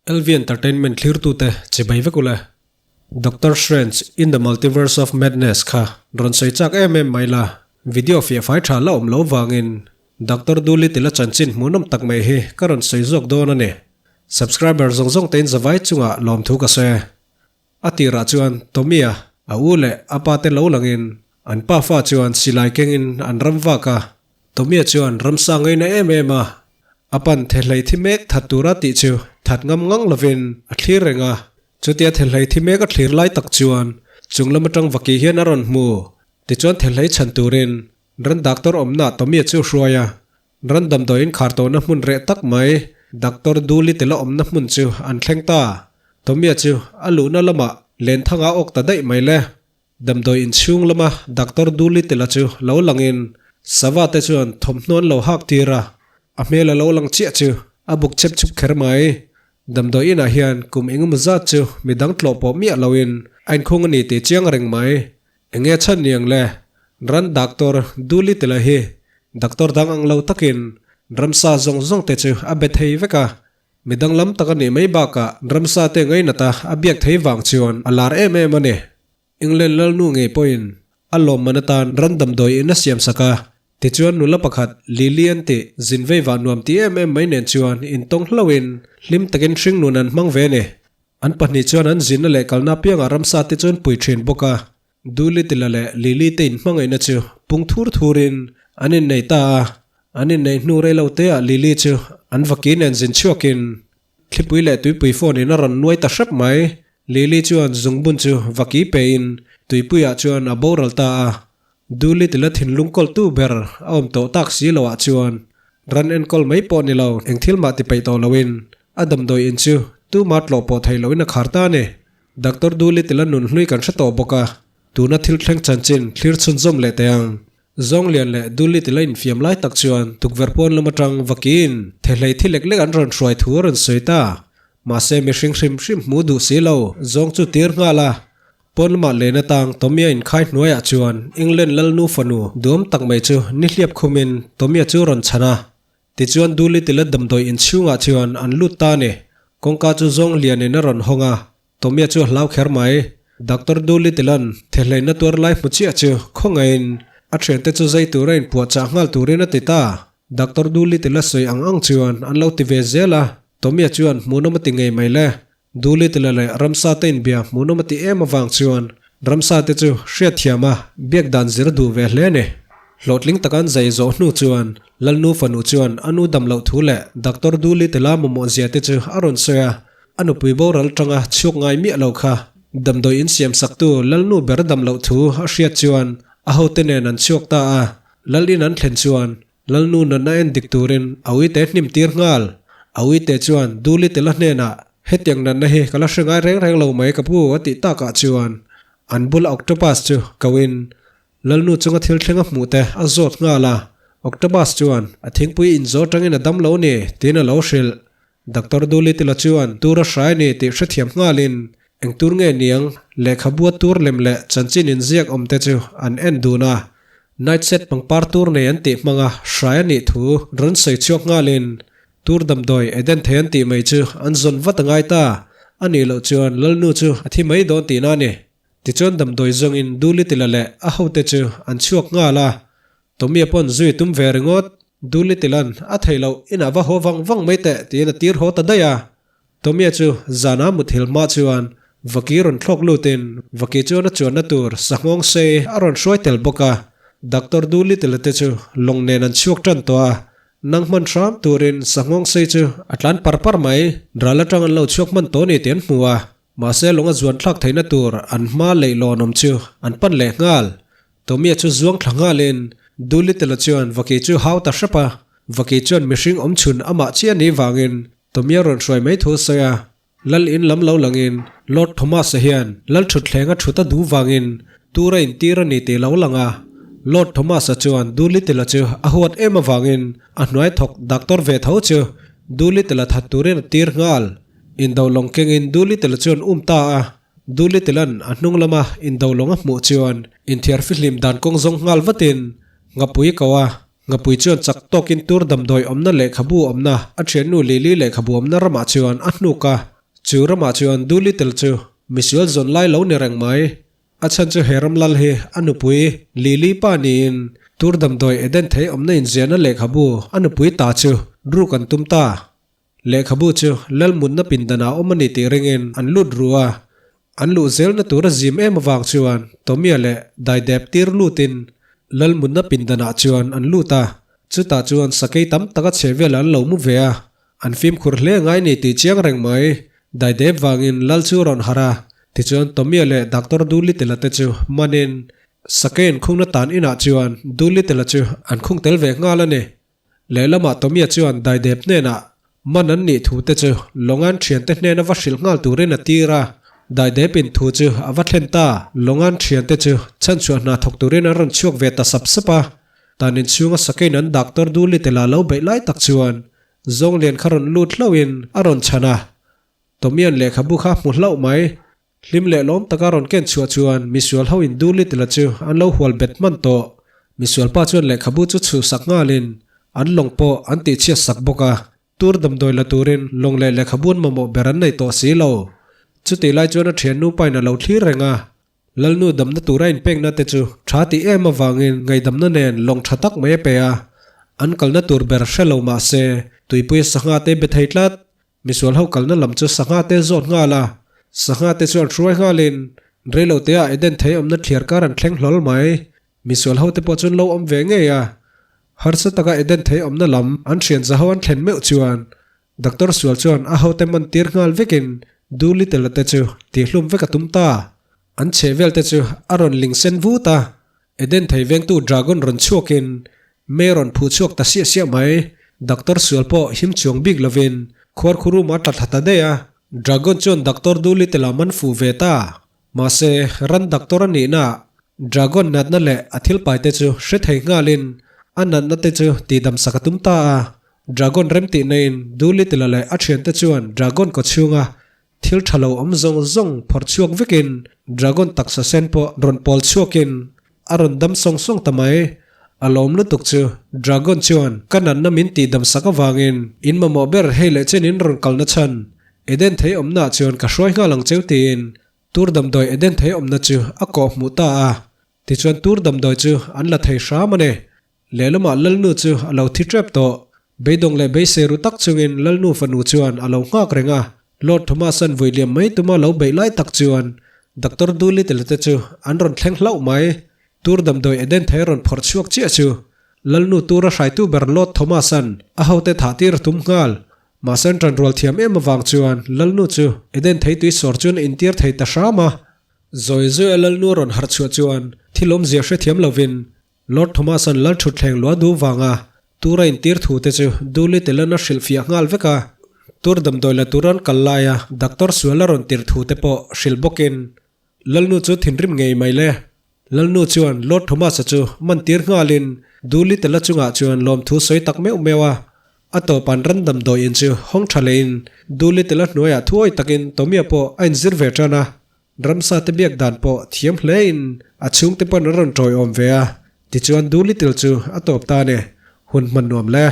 LV Entertainment thlirtute chibai vek ule. Doctor Strange in the Multiverse of Madness kha rawn sawi chak em em mai la, video fiah fai tha la awm lo vangin Doctor Dolittle-a chanchin hmuhnawm tak mai hi ka rawn sawi zawk dawn a ni. Subscriber zawng zawng tein zavai chungah lawmthu ka sawi. A tirah chuan Tommy-a, a u leh a pa te lo langin an pa fa chuan silai kengin an ram vak a. Tommy-a chuan ramsa ngaina em em a, a pan thehlei thi mek that tura tih chu that ngam ngang lovin a thlir reng a. Chutia thehlei thi mek a thlir lai tak chuan chung lam atang vaki hian a rawn hmu. Tichuan thehlei chhan turin ran doctor awmna Tommy-a chu hruai a. Ran damdawiin khar tawhna hmun reh tak mai, Doctor Dolittle a awmna hmun chu an thleng ta. Tommy-a chu a luhna lamah lenthanga a awk ta daih mai le. Damdawi inchhung lama Doctor Dolittle-a chu lo langin sava te chuan thawmhnaw an lo hak tir a, a hmel a lo lang chiah chu a buk chep chhup kher mai. Damdawi inah hian kum engemaw zat chu midang tlawh pawh miah loin a inkhung a ni tih chiang reng mai. Enge chhan niang le? Ran doctor Dolittle-a hi doctor dang ang lo takin ramsa zawng zawng te chu a be thei vek a. Mi danglam tak a nih mai bakah ramsa te ngainat a a biak thei vang chuan a lar em em a ni. England lalnu ngei pawhin a lawmman atan ran damdawi in a siam sak a. Tichuan nula pakhat Lily an tih zin vei vah nuam ti em em mai nen chuan intawng hlauhin hlim takin hringnun an hmang ve a ni. An pahnih chuan an zinna leh kalna apiangah ramsa te chuan pui thin bawk a, Dolittle-a leh Lily te inhmangaihna chu pung thur thurin an innei ta a. An inneih hnu rei lo teah Lily chu an vaki nen zin chhuakin thlipui leh tuipui phone in a rawn nuai ta hrep mai. Lily chuan zungbun chu vaki pein tuipuiah chuan a boral ta a. Dolittle-a thinlung kawltu ber a awm tawh tak si loah chuan ran enkawl mai pawh ni lo eng thil mah ti peih tawh loin A damdawi in chu tuma tlawh pawh thei loin a khar ta a ni. Doctor Dolittle a nun hlui kan hre tawh bawk a, tuna thil thleng chanchin thlir chhunzawm leh teh ang. Zawnglian leh Dolittle a infiam lai tak chuan tukverh pawn lam atang vakiin thehlei thi lek lek an rawn hruai thu a rawn sawi ta. Mahse mihring hrim hrim hmu duh si lo zawng chu tir nghal a. Pawn lamah len atang Tommy-a inkhai hnuaiah chuan England lalnu fanu duam tak mai chu nihliap khumin Tommy-a chu rawn chhan a. Tichuan Dolittle-a damdawi inchhungah chuan an lut ta a ni. Kawngka chu zawng lianin a rawn hawng a, Tommy-a chu a hlau kher mai. Doctor Dolittle-a'n thehleina tuar lai hmu chiah chu khawngaihin a thiante chu zai tura inpuahchah nghal turin a ti ta. Doctor Dolittle-a sawi ang ang chuan an lo ti ve zel a, Tommy-a chuan hmuhnawm a ti ngei mai le. Dolittle-a leh ramsa te inbia hmuhnawm a ti em avang chuan ramsa te chu hriatthiam a biak dan zir duh ve hle a ni. Hlawhtling taka an zai zawh hnu chuan Lalnu fanu chuan a nu dam loh thu leh Doctor Dolittle-a mamawh zia te chu a rawn sawi a, a nupui boral tanga chhuak ngai miah lo kha damdawi insiam saktu Lalnu ber dam loh thu a hriat chuan a hote nen an chhuak ta a, Lal in an thlen chuan Lalnu natna en dik turin a uite hnim tir nghal. A uite chuan Dolittle-a hnenah, Hetiang natna hi ka la hre ngai reng reng lo mai ka pu a tih takah chuan an bula octopus chu koin Lalnu chunga thil thleng a hmuh te a zawt nghal a. Octopus chuan a thingpui inzawh atangin a dam lo ni tiin a lo hrilh. Doctor Dolittle-a chuan tur a hrai ni tih hrethiam nghalin eng tur nge niang lehkhabu a tur lem leh chanchin inziak awm te chu an en dun a. Night set pangpar tur nei an tih hmanga hrai a nih thu rawn sawi chhuak nghalin tur damdawi Eden thei an tih mai chu an zawn vat a ngai ta. A nih loh chuan Lalnu chu a thi mai dawn tihna a ni. Tichuan damdawi zawngin Dolittle-a leh a hote chu an chhuak nghal a. Tommy-a pawn zui tum ve ringawt. Dolittle-a'n a theih loh inah va haw vang vang mai teh tiin a tir haw ta daih a. Tommy-a chu zana muthil hma chuan vaki rawn thlawk lutin vaki chuan a chuanna tur sanghawng sei a rawn hruai tel bawk a. Doctor Dolittle-a te chu lawng nen an chhuak tan tawh a, nang hman hram turin sanghawng sei chu a tlan par par mai. Ral atang an lo chhuak hman tawh ni tih an hmu a, mahse lawng a zuan thlak theihna tur an hma leihlawn awm chu an pan leh nghal. Tommy-a chu zuang thla nghalin Dolittle-a chuan vaki chu hau ta hrep a, vaki chuan mihring awm chhun amah chiah ni vangin Tommy-a rawn hruai mai thu a sawi a. Lal in lam lo langin Lord Thomas-a hian Lal thutthleng a thut a duh vangin tur a intir a ni tih lo lang a. Lord Thomas-a chuan Dolittle-a chu a huat em avangin a hnuai thawk doctor ve tho chu Dolittle-a that turin a tir nghal. Indo lawng kengin Dolittle-a chuan um ta a. Dolittle-a'n a hnung lama indo lawng a hmuh chuan inthiar fihlim dan kawng zawng nghal vatin Ngapui ko a, Ngapui chuan chak tawkin tur damdawi awmna lehkhabu awmna a thiannu Lily lehkhabu awmna ramah chuan a hnuk a. Chu ramah chuan Dolittle chu misual zawn lai lo ni reng mai. A chhan chu he ram lal hi a nupui Lily pa niin tur damdawi Eden thei awmna inziahna lehkhabu a nupui ta chu ruk an tum ta. Lehkhabu chu lal mutna pindanah awm a ni tih ringin an lut ru a, an luh zelna tur a zim em avang chuan Tommy-a leh daidep tir lutin lal mutna pindanah chuan an lut a, chutah chuan sakei tam tak a chhe velah an lo mu ve a, an fimkhur hle ngai ni tih chiang reng mai. Daidep vangin lal chu rawn harh a, tichuan Tommy-a leh Doctor Dolittle-a te chu manin sakei an khungna tan inah chuan Dolittle-a chu an khung tel ve nghal a ni. Lehlamah Tommy-a chuan daidep hnenah man an nih thu te chu Longan thiante hnena va hrilh nghal turin a tir a. Daidep in thu chu a va thlen ta. Longan thiante chu chhanchhuah hna thawk turin an rawn chhuak ve ta sap sap a. Tan inchhunga sakein an doctor Dolittle-a lo beih lai tak chuan Zawnglian kha rawn lut hlauhin a rawn chhan a. Tommy-a'n lehkhabu kha hmu hlauh mai. Hlim leh lawm taka rawn ken chhuah chuan misual ho in Dolittle-a chu an lo hual bet hman tawh. Misual pa chuan lehkhabu chu chhuh sak nghalin an lawng pawh an tihchhiat sak bawk a. Tur damdawi la turin lawng leh lehkhabu an mamawh ber an nei tawh si lo. Chutih lai chuan a thiannu pain a lo thlir reng a. Lalnu damna tura inpekna te chu tha tih em avangin ngaihdamna nen lawng tha tak mai a pe a. An kalna tur ber hre lo mah se tuipui sangha te be thei tlat. Misual ho kalna lam chu sangha te zawt nghal a, sangha te chuan hruai nghalin reilo te ah Eden thei awmna thliar kar an thleng hlawl mai. Misual ho te pawh chuan lo awm ve ngei a, harsa taka Eden thei awmna lam an thian za ho an thlen meuh chuan Doctor sual chuan a ho te man tir nghal vekin Dolittle-a te chu tihhlum vek a tum ta. An chheh vel te chu a rawn ling sen vut a, Eden thei vengtu Dragon rawn chhuakin mei rawn phuh chhuak ta siah siah mai. Doctor sual pawh him chuang bik lovin khuar khu room a tla thla ta daih a. Dragon chuan Doctor Dolittle-a man fuh ve ta. Mahse, ran doctor a nihna Dragon natna leh a thil pai te chu hre thei nghalin a natna te chu tihdam sak a tum ta a. Dragon remtihna in Dolittle-a leh a thiante chuan Dragon kawchhunga Thil tha lo awm zawng zawng phawrh chhuak vekin Dragon taksa sen pawh rawn pawl chhuakin a rawn dam sawng sawng ta mai. A lawm lutuk chu Dragon chuan ka natna min tih dam sak avangin in mamawh ber hei leh chen in rawn kalna chhan Eden thei awmna ah chuan ka hruai nghal ang cheu tiin tur damdawi Eden thei awmna chu a kawh hmuh ta a. Tichuan tur damdawi chu an la thei hram a ni. Lehlamah Lalnu chu a lo thi tep tawh. Beidawng leh beisei ru tak chungin Lalnu fanu chuan a lo nghak reng a. Lord Thomas-a'n vui liam mai tuma lo beih lai tak chuan Doctor Dolittle te chu an rawn thleng hlauh mai. Tur damdawi Eden thei rawn phawrh chhuak chiah chu Lalnu tura hraitu ber Lord Thomas-a'n a hote thah tir a tum nghal. Mahse an ṭanrual thiam em avang chuan Lalnu chu Eden thei tui sawr chuan a intir thei ta hram a. Zawi zawi a Lalnu a rawn harh chhuah chuan thil awmzia hrethiam lovin Lord Thomas-a'n lal thutthleng lua duh vanga tur a intir thu te chu Dolittle-a'n a hrilhfiah nghal vek a, tur damdawi la tur an kal laia doctor sual a rawn tir thu te pawh hrilh bawkin Lalnu chu thinrim ngei mai le. Lalnu chuan Lord Thomas-a chu man tir nghalin Dolittle-a chungah chuan lawmthu sawi tak meuh meuh a, a tawpa'n ran damdawi in chu hawng tha lehin Dolittle-a hnuaiah thuawi takin Tommy-a pawh a inzir ve tan a. Ramsa te biak dan pawh thiam hle in a chhungte pawn an rawn tawiawm ve a, tichuan Dolittle chu a tawp ta a ni. Hun hman nuam le.